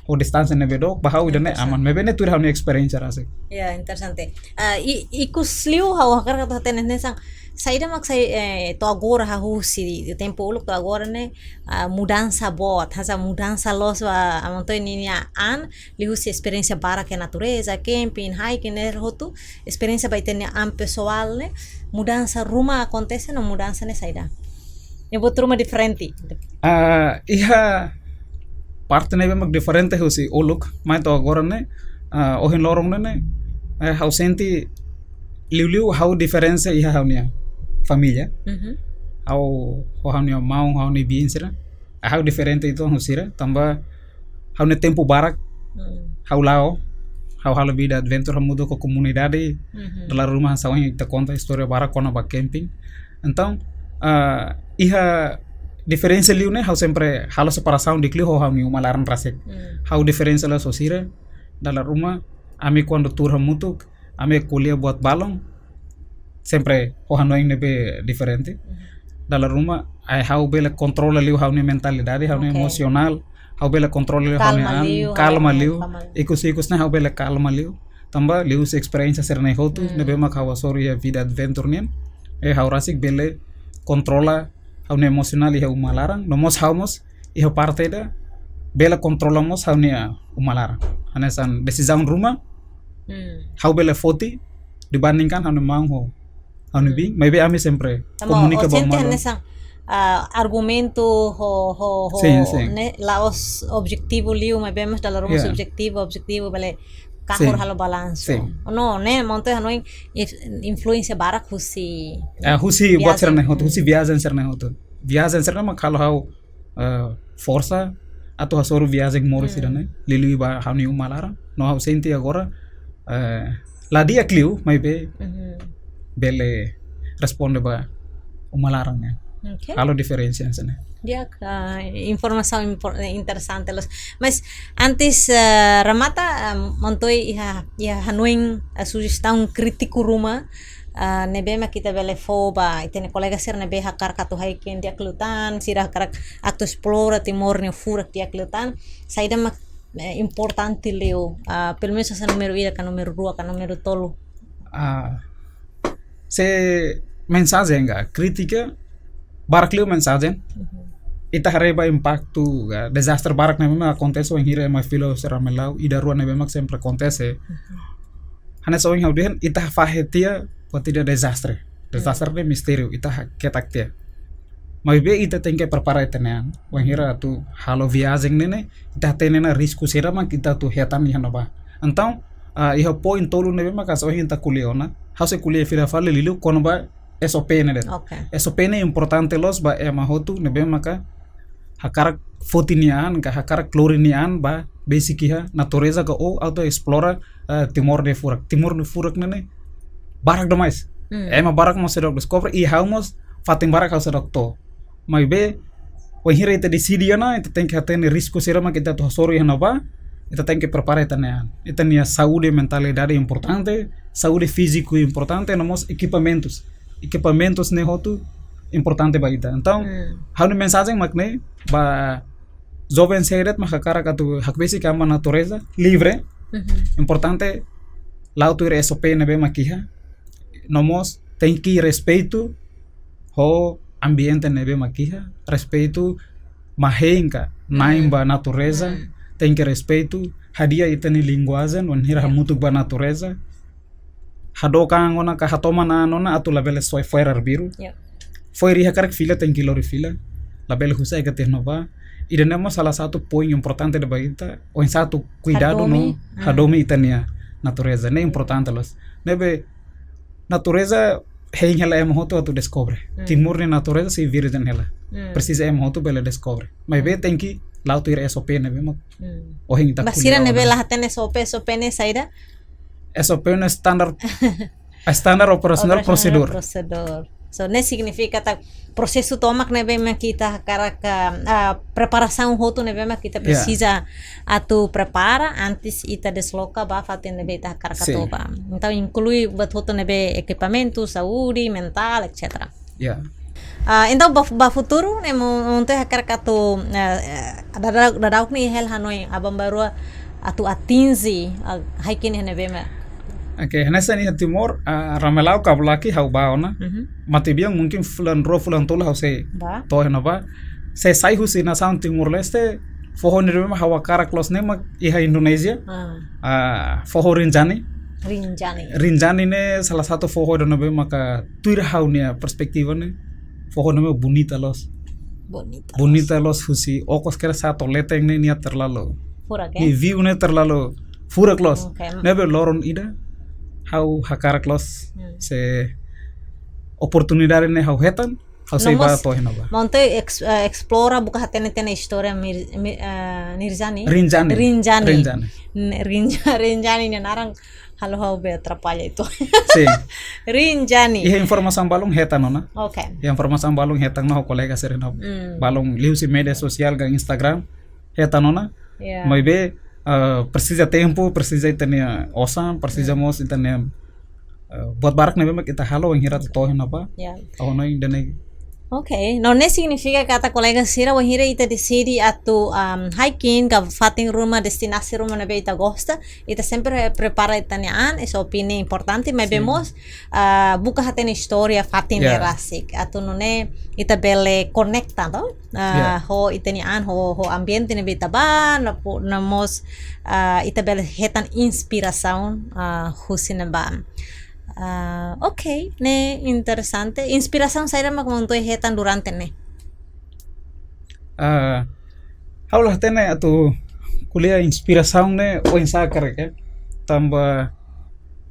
ho distánsia ne'ebé dook, ba ha'u ida-ne'e, interesante, aman. Maibé ne'e tuir ha'u-nia esperiénsia rasik. Ya, interesante. Ah, i, ikus liu ha'u hakarak atu hatene hanesan, saida mak sai, eh, to'o agora hahú husi tempu uluk to'o agora ne'e, ah, mudansa boot, hanesan mudansa loos ba Amontoya ninia an, liuhusi esperiénsia barak iha natureza, camping, hiking, ne'e hotu, esperiénsia ba ita-nia an pesoál ne'e, mudansa ruma akontese no mudansa ne'e saida? Ne'e buat ruma diferente. Ah, iha parte ne'ebé mak diferente husi uluk, mai to'o agora ne'e, ah, ohin loron ne'e ne'e, eh, ha'u sente liuliu ha'u diferensa iha ha'u-nia família. Mhm. Ha'u, ho ha'u-nia maun, ha'u-nia biin sira. Ha'u diferente uitoan husi sira, tanba ha'u-nia tempu barak, hmm, ha'u la'o, ha'u halo vida adventure hamutuk ho komunidade, mhm, dala ruma hanesan ohin ita konta istória barak kona-ba camping. Entaun, ah, iha diferensa liu ne'e, ha'u sempre halo separasaun di'ak liu ho ha'u-nia uma laran rasik. Hmm. Ha'u diferensa loos ho sira, dala ruma, ami kuandu tuur hamutuk, ami ko'alia buat balun, sempre ho hanoin ne'ebé diferente. Mhm. Dala ruma, ai ha'u bele kontrola liu ha'u-nia mentalidade, ha'u-nia, oke, emosionál, ha'u bele kontrola liu ha'u-nia, kalma an, liu, kalma, eh, liu, kalma liu. Ikus-ikus ne'e ha'u bele kalma liu. Tanba liuhusi esperiénsia sira-ne'e hotu, hmm, ne'ebé mak ha'u hasoru iha vida adventure nian. Eh, ha'u rasik bele kontrola ha'u-nia emosionál iha uma laran, no mós ha'u mós iha parte ida bele kontrola mós ha'u-nia uma laran. Hanesan desizaun ruma, hmm, ha'u bele foti dibandingkan ha'u-nia maun ho ha'u-nia, hmm, biin, maibé ami sempre, tanba komunika ba sente malu. Hanesan, ah, argumentu ho, ho, ho, sin, sin, ne'e la'ós objetivu liu, maibé mós dala ruma, ya, subjetivu, objetivu bele kahur, sin, halo balansu. Sin. No, ne'e, Amontoya hanoin inf-, influénsia barak husi, ah, husi buat, viajen, sira-ne'e hotu, hmm, husi viajen sira-ne'e hotu. Viajen sira-ne'e mak halo ha'u, eh, forsa atu hasoru viajen moris, hmm, ida-ne'e, liuliu ba ha'u-nia uma laran. No ha'u sente agora, eh, la di'ak liu, maibé, mhm, bele responde ba uma laran ne'e. Oke. Halo diferensa hanesan ne'e. Di'ak, ah, informasaun impor- eh, interesante loos. Mas antes eh, remata, ah, maun Toi iha, iha hanoin, ah, sujestaun krítiku ruma, ah, ne'ebé mak ita bele fó ba ita-nia kolega sira ne'ebé hakarak atu haikiin di'ak liután, sira hakarak atu esplora Timor nia furak di'ak liután, saida mak eh, importante liu, ah, pelumenus hanesan númeru ida ka númeru rua ka númeru tolu? Ah, se mensajen ka krítika, barak liu mensajen. Ita haree ba impaktu ka dezastre barak ne'ebé mak akontese wainhira ema fila husi Ramelau, ida rua ne'ebé mak sempre akontese. Hanesan ohin ha'u dehan, ita fahe tiha buat ida dezastre. Dezastre ne'e mistériu, ita ha- ketak tiha. Maibé ita tenke prepara ita-nia an. Wainhira atu halo viajen ne'e ne'e, ita hatene ona risku sira mak ita atu hetan iha ne'ebá. Entaun, ah, iha poin tolu ne'ebé mak hanesan ohin ita ko'alia ona. Ha'u sei ko'alia fila fali liuliu kona-ba S O P ne'e de'it. Oke. S O P ne'e importante loos ba ema hotu ne'ebé maka hakarak foti nia an, ka hakarak lori nia an ba besik iha natureza ka ou atu esplora, eh, Timor nia furak. Timor nia furak ne'e ne'e barak demais. Hmm. Ema barak mós seidauk deskobre, i ha'u mós fatin barak ha'u seidauk to'o. Maibé, wainhira ita deside ona, ita tenke hatene risku sira mak ita atu hasoru iha ne'ebá, ita tenke prepara ita-nia an. Ita-nia saúde mentalidade importante, saúde fíziku importante, no mós ekipamentus. Ekipamentus ne'e hotu importante ba ita. Entaun, Hmm. ha'u-nia mensajen mak ne'e ba joven sira de'it mak hakarak atu hakbesik an ba natureza, livre. Mhm. Importante la'o tuir S O P ne'ebé mak iha. No mós tenke respeitu ho ambiente ne'ebé mak iha, respeitu mak hein ka na'in ba natureza, Hmm. tenke respeitu, hadi'a ita-nia linguajen wainhira hamutuk ba natureza. Hadook an ona ka hatoman an ona atu labele soe fo'er arbiru. Ya. Fo'er ida hakarak fila tenke lori fila. Labele husik ka tiha ne'ebá. Ida-ne'e mós salah satu poin importante ida ba ita. Oinsá atu kuidadu no Hadomi. Hmm. hadomi ita-nia natureza. Ne'e importante loos. Ne'ebé natureza hein hela ema hotu atu deskobre. Hmm. Timor nia natureza sei virjen hela. Hmm. Presiza ema hotu bele deskobre. Maibé tenke la'o tuir S O P ne'ebé mak. Hmm. Ohin ita Ba sira ko'alia ne'ebé ona. La hatene S O P, S O P ne'e saida? S O P ne'e standar, standar operasionál Operasionál prosedur. Prosedur. So, ne'e signifika katak prosesu tomak ne'ebé mak ita hakarak, ah, preparasaun hotu ne'ebé mak ita Ya. presiza atu prepara antes ita desloka ba fatin ne'ebé ita hakarak Sin. atu ba. Entaun, inklui buat hotu ne'ebé ekipamentu, saúde, mentál, et cetera. Ya. Ah, entaun, ba, ba futuru ne'e, maun, maun Toi hakarak atu, ah, eh, dadauk, dadauk ne'e hela hanoin aban-bainrua atu atinje, ah, haikiin ne'ebé mak. Oke, hanesan iha Timor, ah, Ramelau ka Bulaki ha'u bá ona. Mhm. Matebian mungkin fulan rua, fulan tolu ha'u sei Ba? to'o iha ne'ebá. Se sai husi nasaun Timor-Leste, foho ne'ebé mak ha'u hakarak loos ne'e mak iha Indonézia. Ah, Ah, foho Rinjani. Rinjani. Rinjani ne'e salah satu foho ida ne'ebé maka tuir ha'u-nia perspetiva ne'e. Foho ne'ebé bonita loos. Bonita. Bonita loos husi okos kedas to'o leten ne'e nia terlalu. Furak, Nia eh? View ne'e terlalu furak loos. Oke. Ne'ebé loron ida ha'u hakarak loos. Hmm. Se oportunidade ne'e ha'u hetan, ha'u sei No bá mós, to'o iha ne'ebá. maun Toi eks-, eh, esplora buka hatene tiha ona istória Mir-, Mi-, eh, Nirjani. Rinjani. Rinjani. Rinjani. N-, Rinja-, Rinjani nia naran halo ha'u be atrapalla uitoan. Sin. Rinjani. Iha informasaun balun hetan ona. Oke. Iha informasaun balun hetan ona ho kolega sira-ne'e. Hmm. Balun liuhusi média sosiál ka Instagram hetan ona. Ya. Maibé, eh, presiza tempu, presiza ita-nia osan, presiza mós ita-nia, eh, buat barak ne'ebé mak ita halo wainhira atu to'o iha ne'ebá. Ya. Ha'u hanoin ida-ne'e. Oke, no ne'e signifika katak kolega sira, wainhira ita deside atu, um, haikiin ka fatin ruma, destinasi ruma ne'ebé ita gosta, ita sempre prepara ita-nia an, S O P ne'e importante, maibé Sin. mós, ah, buka hatene istória fatin Ya. ne'e rasik. Atu nune'e ita bele konekta, to? Ah, Ya. Ho ita-nia an, ho, ho ambiente ne'ebé ita bá, no pu-, no mós, ah, ita bele hetan inspirasaun, ah, husi ne'ebá. Ah, oke, ne'e interesante. Inspirasaun saida mak maun Toi hetan durante ne'e? Ah, ha'u la hatene atu ko'alia inspirasaun ne'e oinsá karik, eh. Tanba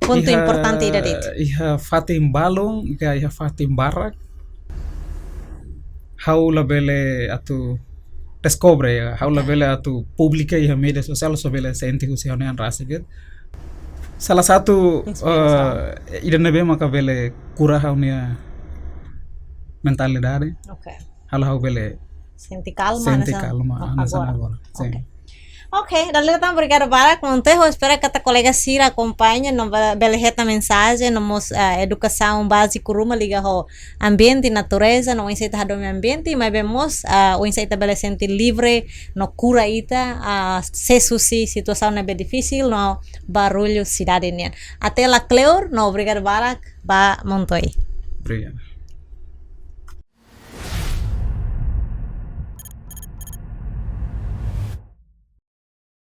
Pontu iha, importante ida de'it. Iha fatin balun, iha, iha fatin barak. Ha'u labele atu deskobre, ya. Ha'u labele atu publika iha média sosiál, só bele sente husi ha'u-nia an rasik de'it. Salah satu Inspirasaun. Eh, ida ne'ebé maka bele kura ha'u-nia mentalidade. Oke. Halo ha'u bele Sente kalma. Sente Hanesan kalma, oh, hanesan agora. Agora. Sin. Oke. Oke, dala ida tan obrigada barak, Montoy. Ha'u espera katak kolega sira akompaña no ba- bele hetan mensajen no mós ah, edukasaun báziku ruma liga ho ambiente, natureza, no oinsá ita hadomi ambiente, maibé mós ah, oinsá ita bele sente livre no kura ita ah, sees husi situasaun ne'ebé difisil no barullu sidade nian. Até la kleur, no obrigada barak ba Montoy. Obrigadu.